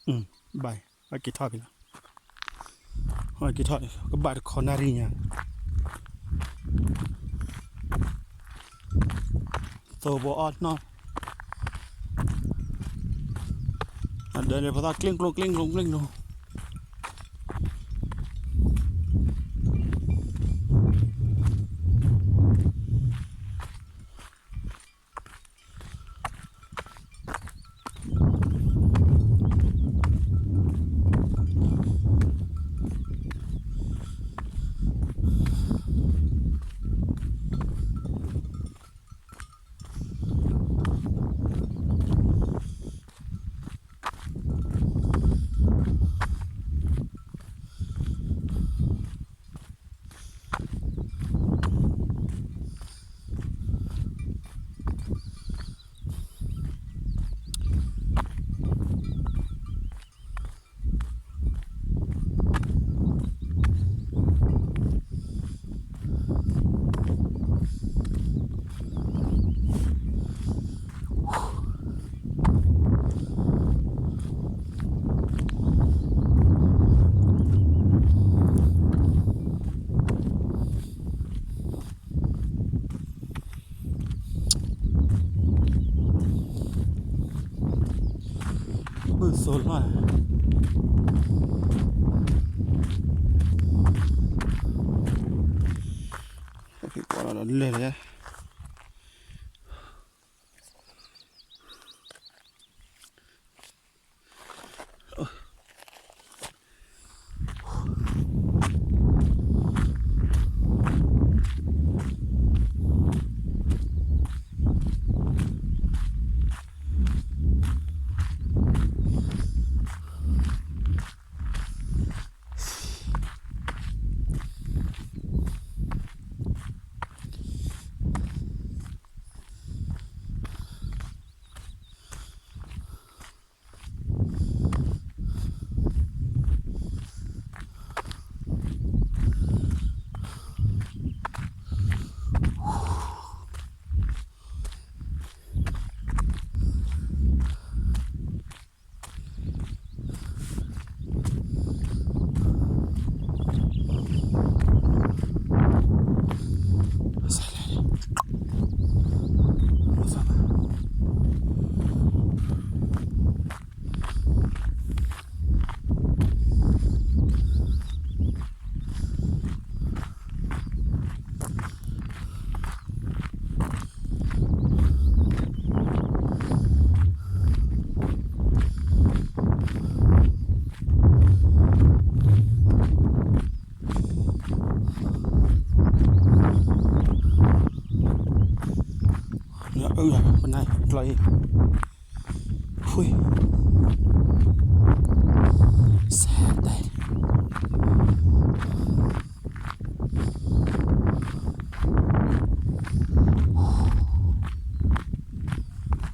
ဘၣ်, အက့ၤထီၣ်ဖဲလီၤ, အက့ၤထီၣ် ကဘၣ်တခီနၣ်ရံၣ်ညါ, သိဘီအီၣ်နီၢ်, အဒၢးန့ၣ် ပသးကျ့ၣ်ကျိၤ ကျ့ၣ်ကျိၤ ကျ့ၣ်ကျိၤ. မုၢ်သိးလီၤ, လဲၣ်လဲၣ်.ပနၢ်ကျီအံၤ, ဖှ့ၣ်, စဲးတဲ,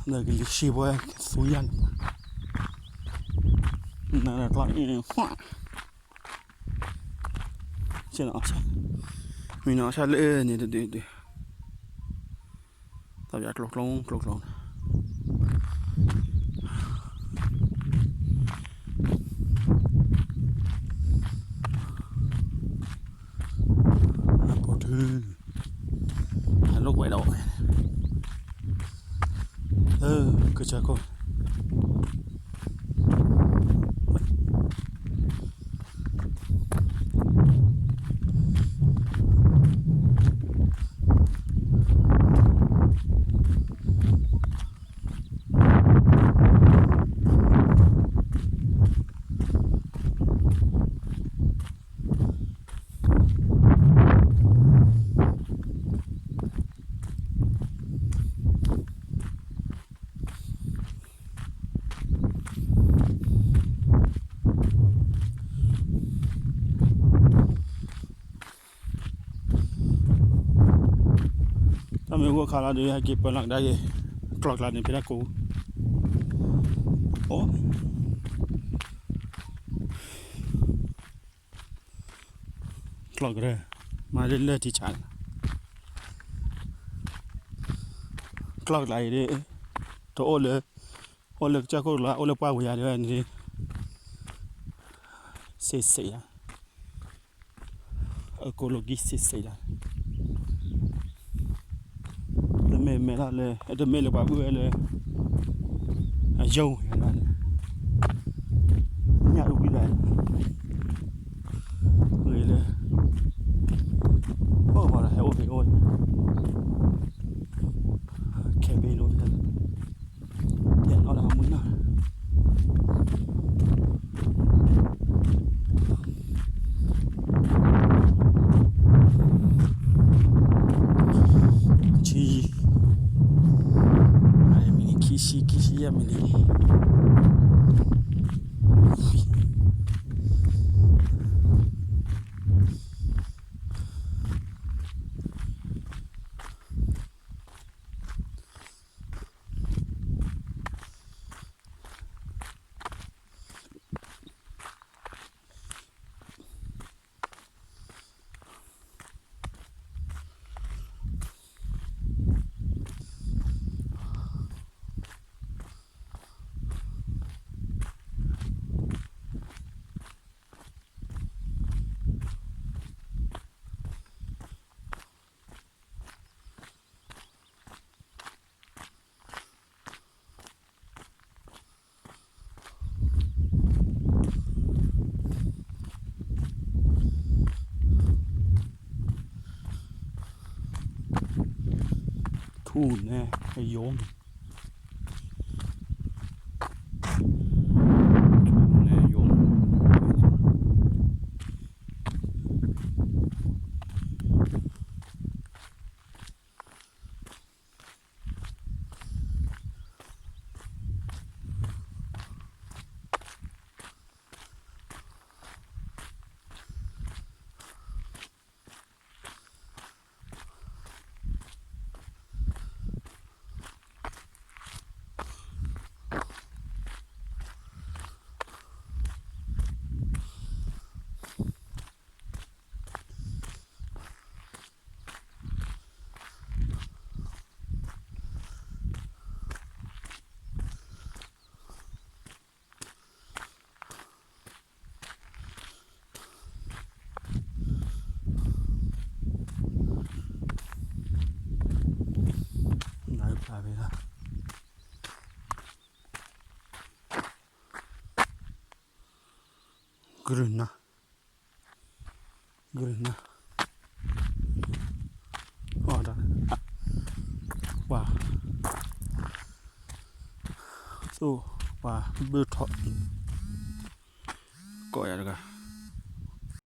နကလံၤဆံးဘၣ် ကသူယၤန့ၣ်, နကျီအံၤ, မ့ၢ်နီၤ, မ့ၢ်နီၤ ဆၣ်လၢန့ၣ်တဒုဒု, တၢ်ပျးကျိကျိကျိကျိ, အပိာ်ထု, အလိာ်ကွဲဒီး, ကစၢ်ခိၣ် တၢ်မ့ၢ်ဂိၢ်ခါလီၤဒီး ဟဲက့ၤပၢလီၤကဒါက့ၤ ကျီၢ်ကျါန့ၣ် ဖဲဒၣ်ကိး အိၣ် ကျီၢ်ကရၢ မၤလၢလၢထံဆး ကျီၢ်ကျါအံၤဒ် တအိၣ်လၢ အိၣ်လၢကစၢၢ်ခိၣ်ကျါ အိၣ်လၢပှၢ်ဝံၤယၤဒ်ဝဲန့ၣ် စ့စ့လီၤ, အကိၣ်လိာ်ကံစ့စ့လီၤ, တမ့ၢ်မဲာ်လီၤလၢ တမ့ၢ်လၢပှၤဘုၣ်ဝဲလၢ အယိာ်ဝဲဒၣ်န့ၣ်, ညၣ်အုၣ်ဝံၤလီၤ, ဂ့ၤလၢ အိၣ်ပှၤဒီးဟဲအိၣ်ဖဲအိၣ်, ခဲဘ့ၣ်လိာ်ဖဲ တဲနီၣ်ဒီးမုၢ်နီၢ်, ဆံ, မံးနံး ခံဆံ ခံဆံယဲၢ်မံးနံး. ထူၣ်န့ၣ်ယိာ်, ထူၣ်န့ၣ်ယိာ်. နဖျါဝဲဒၣ် ကရူၢ်နၤ, ကရူၢ်နၤ, ပှၤ, သိၣ်, ပှၤဘုၣ်ထီၣ်, ကိးယၤတဂၤ